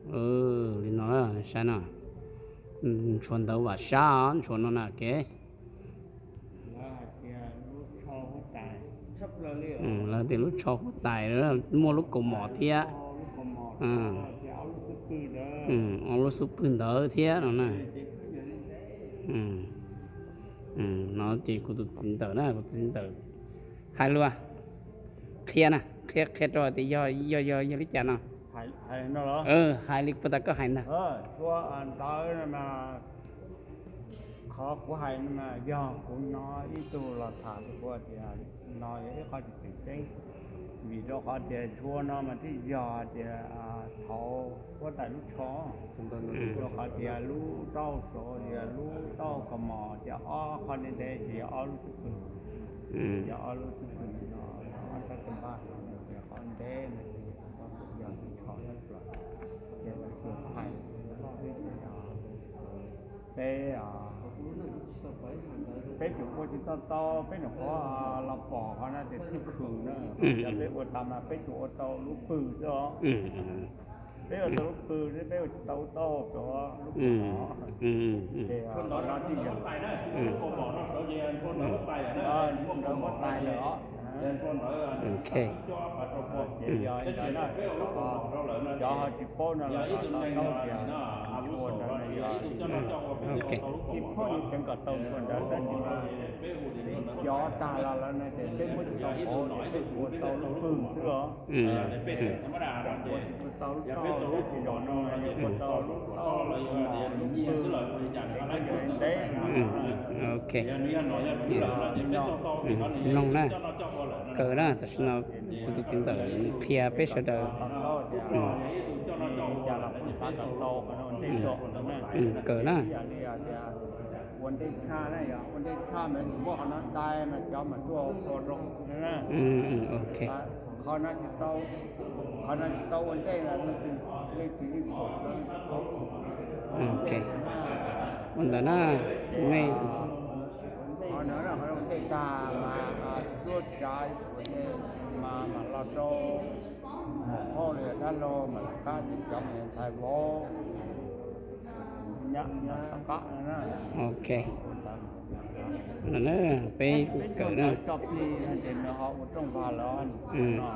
Li no, saib no, ntshua ntawv vam sab os, ntshua no na kev. Lawv tias lub tsho huab tais muaj lub kaus mom thiab, ob lub xub pwg ntawd thiab no na. No ces kuv tus txiv ntxawm na, kuv txiv ntxawm hais lus qhia na, qhia qhia rau tias yog yog yog li cas no. Hais li puag ta koj hais ntag. Qhov kuv hais no mas yog kuv hnov ib tug los tham rau kuv tias no yog ib qho tseem tseem ceeb, vim rau qhov tias ntshua no mas thiaj yog tias thaum huab tais lub tsho, rau qhov tias lub taub hau saud tias lub taub hau kaus mom tias ob qho ntev ntev ces yog ob lub xub pwg, yog ob lub xub pwg no, ob sab tes npaj no ces qhov ntev no ces yog lub tsho, ces lawv tsuas hais xwb ces peb, peb tsuas ua tsis tau tau, peb nyuam qhuav los pom qhov no ces thiaj khwm na. Yog peb ua tas mas peb tsuas ua tau lub pwg xwb os. Peb ua tau lub pwg, peb ua tsis tau lub taub hau, lub pwg no. Ces qhov no thiaj yog ntawv huab tais lawm os. Ces yog ntawd na, cov ho tsis paub no los tau tias ntshua ntawd no yog ib phooj ywg tseev kom tau ntshua ntawd tab sis mas cov tag los lawm no ces peb muab tsis tau pauv ces peb ua tau lub pwg xwb os. Ua tsis tau lub taub hau tab sis zaum no yog ua tau lub taub hau lub pwg, peb yog ntev no. Mloog na, kawm na, tam sim no kuv tus txiv ntxawm qhia peb sawv daws. Kawm na. Ua ntej tshaj na, yog ua ntej tshaj mas tsis muaj qhov no dai mas cov mas tuaj ua rau. Qhov no tsis tau, qhov no tsis tau ua ntej mas leej twg, leej twg yeej pom. Ua ntawd na, nej, qhov no ua ntej tag mas tuaj tsav ua ntej mas mam los rau Muam Phauj los yog dab laug mas lawv qab ces cov mus ntxhais vauv nyob tom qab no na. Ok. No na, peb kawm na. Tso plig no ces nws ho ua rooj vag lawm no.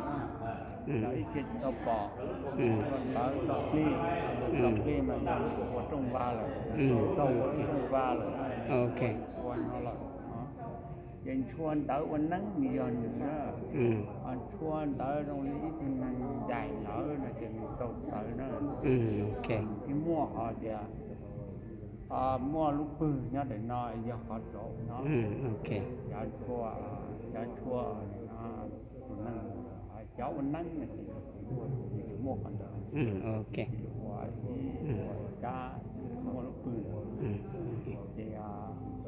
Yog ib txhia tsis tau pom, ntawd tso plig, tso plig mas yog ua rooj vag lawm, tau ua rooj vag lawm. Ok. Ua no los ces ntshua ntawv ua neeb nws yog nws na. Ntshua ntawv zoo li ib tug neeg ncaim lawv no ces nws tau tawv na. Thiab muaj qhov tias muaj lub pwg nyob ntawm no yog qhov tsaus no. Cov ntshua, cov ntshua tus neeg, cov ua neeb no ces tsis muaj qhov ntawd. Ua ib, ua ib tsab muaj lub pwg. Ces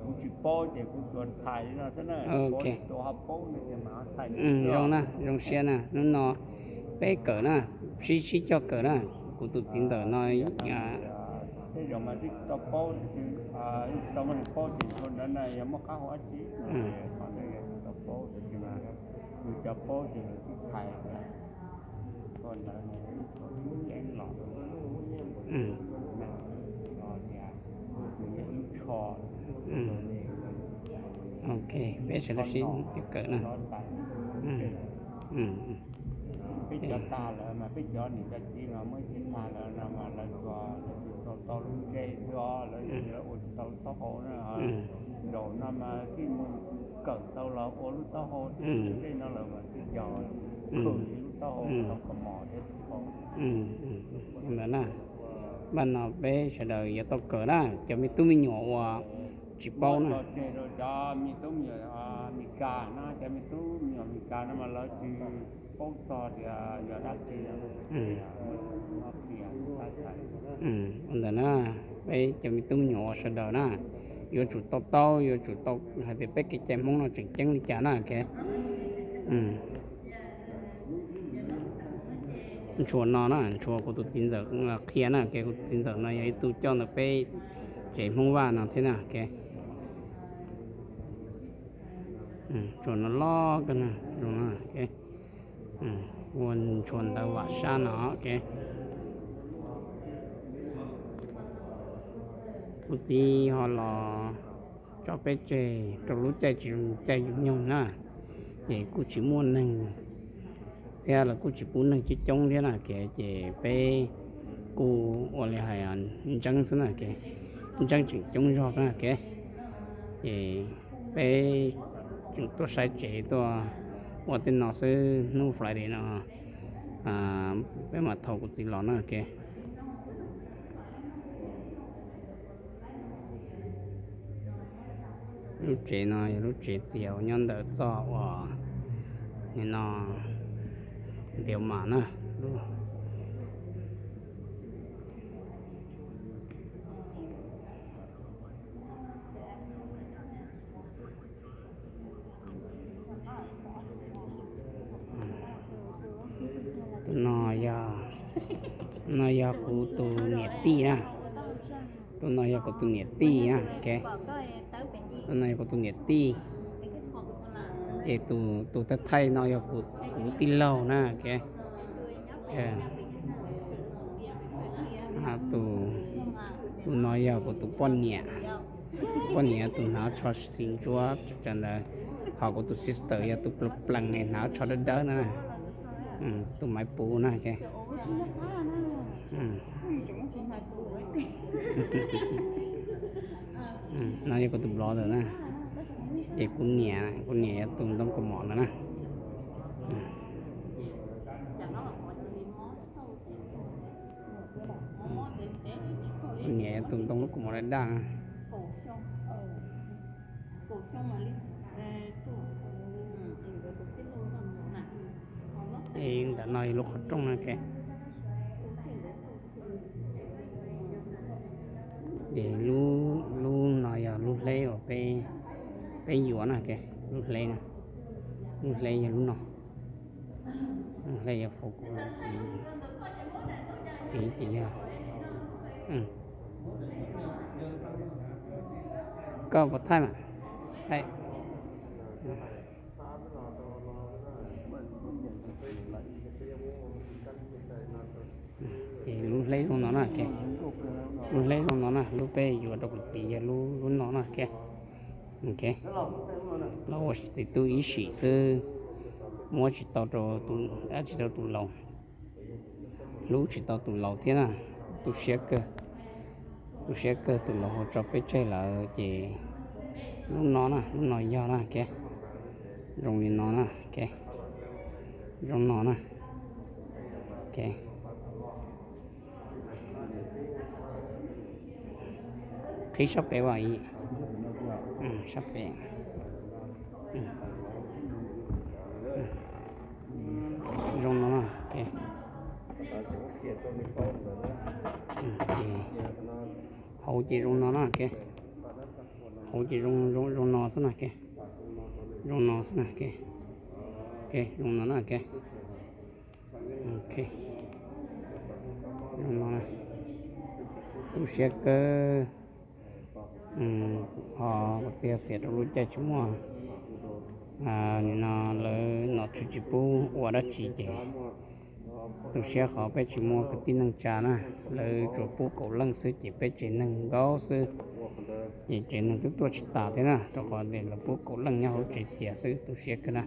kuv tsis paub ces kuv tsuas txhais li no xwb na. Tus ho paub no ces mam txhais. Zoo na, zoo siab na, hnub no peb kawm na, sib sib coj kawm na. Kuv tus txiv ntxawm no, tej zaum mas twb tsis tau paub, tsis tau muaj neeg paub ces ntshua ntawd na yog muaj qab hau dab tsi, qhov ntawd yog tsis tau paub, tab sis mas yus cov paub ces lawv twb txhais tias ntshua ntawd nws yog ib tug tub ceeb los, nws yog ib lub tsho. Ok, peb sawv daws sib coj kawm na. Peb cov tag lawm mas peb cov niam cov txiv no muab ib txhia tag lawm no mas lawv tsuas, lawv tsuas tau tau lub ntsej xwb os, lawv tsis, lawv ua tsis tau lub taub hau na. Zaum no mas thiaj mus kawm tau los ua lub taub hau tej no lawm mas thiaj yog khwv li lub taub hau tau kaus mom thiab tsis paub. Ntawd na, npaj no peb sawv daws yuav tau kawm na, cov me tub me nyuam uas tsis paub na. Cov me tub me nyuam Amelikas no, cov me tub me nyuam Amelikas no mas lawv tsis paub txog tias yog dab tsi. Ua ntawd na, peb cov me tub me nyuam uas sawv daws na, yuav tsum tau taub, yuav tsum tau hais tias peb kev cai Hmoob no tseem ceeb li cas na. Ntshua no na, ntshua kuv tus txiv ntxawm qhia na, kuv tus txiv ntxawm no yog ib tug coj ntawm peb tsev Hmoob Vaj no thiab na. Ntshua no loj kawg na, ua ntshua ntawv vam sab no. Kuv txiv ho los tso peb tseg rau lub caij tsis zoo caij nyoog na, ces kuj tsis muaj neeg thiab los kuj tsis pub neeg coob coob thiab na kev, ces peb kuj ua li hais ntseeb xwb na kev, ntseeb tseem coob zog na kev. Ces peb tseem tuaj saib tsev tuaj ua tej no xwb, hnub Friday no peb mam thauj kuv txiv los na kev. Lub tsev no yog lub tsev txias uas nyob ntawm txoj uas nim no npiav mas na. Tus no yog, no yog kuv tus niam tij na. Tus no yog kuv tus niam tij na kev. Tus no yog kuv tus niam tij. Ces tus thaij thaij no yog kuv tij laug na kev. Tus no yog kuv tus poj niam. Poj niam tus hnav tsho xim ntsuab tsawv ntawd, ho kuv tus sister yog tus plees plees hnav tsho dawb dawb na, tus maiv puv na kev. No yog kuv tus brother na. Ces kuv niam, kuv niam yog tus ntoo kaus mom ntawd na. Kuv niam yog tus ntoo lub kaus mom daj daj na. Es ntawm no yog lub qhov rooj na kev. Ces lub no yog lub hleb uas peb yuav na kev, lub hleb, lub hleb yog lub no. Lub hleb yog faus kuv txiv, txiv ces yog, koj puas thaij mas, thaij. Ces lub hleb zoo no na kev, lub hleb zoo no na, lub peb yuav rau kuv txiv yog lub no na kev. Los ua txiv tub ib sim xwb, muab tsis tau rau, dab tsis rau tus laus. Hlub tsis tau tus laus thiab na, tu siab kawg. Tu siab kawg, tus laus ho tso peb tseg lawm ces lub no na, lub no yog na kev, zoo li no na kev, zoo no na kev. Qhib sab pem as, sab pem. Zoo no na kev, hauv ces zoo no na kev, hauv ces zoo, zoo no xwb na kev, zoo no xwb na kev, zoo no na kev. Zoo no, tu siab kawg. Ho txiav xiam rau lub caij tsis muaj, nim no lawv nom tswv tsis pub ua dab tsi ces tu siab qhov peb tsis muaj kwv tij neej tsa na, lawv tsuas pub kaum leej xwb ces peb tsev neeg nkaub xwb. Ces tsev neeg twb tuaj tsis tas thiab na, rau qhov tias lawv pub kaum leej nyob hauv tsev txias xwb, tu siab kawg na.